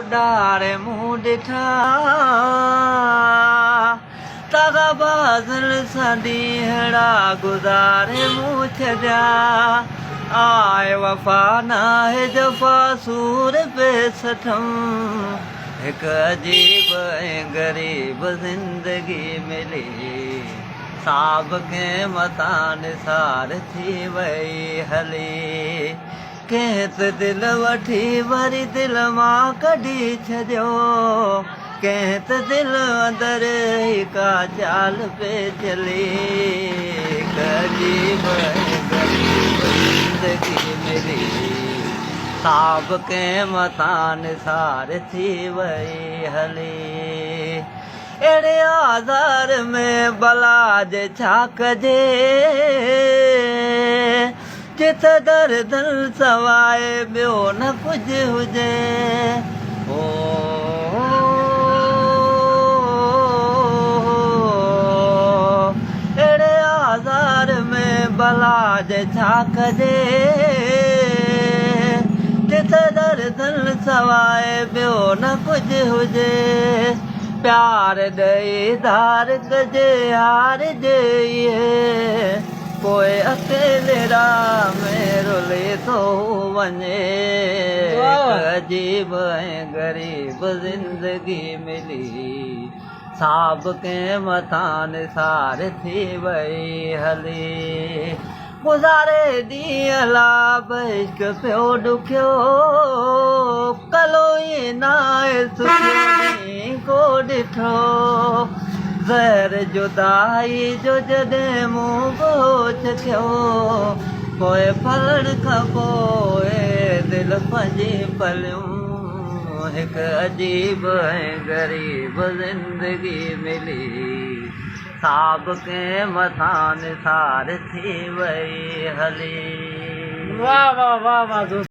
اڏاري مون ڏٺا تاغا بازن سان ڏينهڙا گذاري مون ڇڏيا آء وفا ناهي جفا سور پي سٺم هڪ عجيب ۽ غريب زندگي ملي صاحب ڪنهن متان نثار ٿي وئي هلي. ڪنهن ته دل وٺي وري دل مان ڪڍي ڇڏيو ڪنهن ته دل اندر هي ڪا چال پئي چلي هڪ عجيب ۽ غريب زندگي ملي خواب ڪنهن متان نثار ٿي وئي هلي اهڙي آزار ۾ بلا جي ڇا ڪجي. جت دردن سواء ٻيو نه ڪجهه هجي او اهڙي آزار ۾ ڀلا جي ڇا ڪجي جت دردن سواء ٻيو نه ڪجهه هجي پيار ڏئي ڌار ڪجي هارجي اهي پوء اڪيلي راهه ۾ رلي ٿو وڃي. هڪ عجيب ۽ غريب زندگي ملي. سا به ڪنهن مٿان نثار ٿي وئي هلي. گذاري ڏينهن لاڀ عشق پيو ڏکيو. ڪلو ائين ناهي سکيو ڏينهن ڪو ڏٺو. زهر جدائي جو جڏهن مون به چکيو. پوء پلڻ کان پوء دل پنهنجي پليون. هڪ عجيب ۽ غريب زندگي ملي. سا به ڪنهن مٿان نثار ٿي وئي هلي. واه واه واه واه دوست.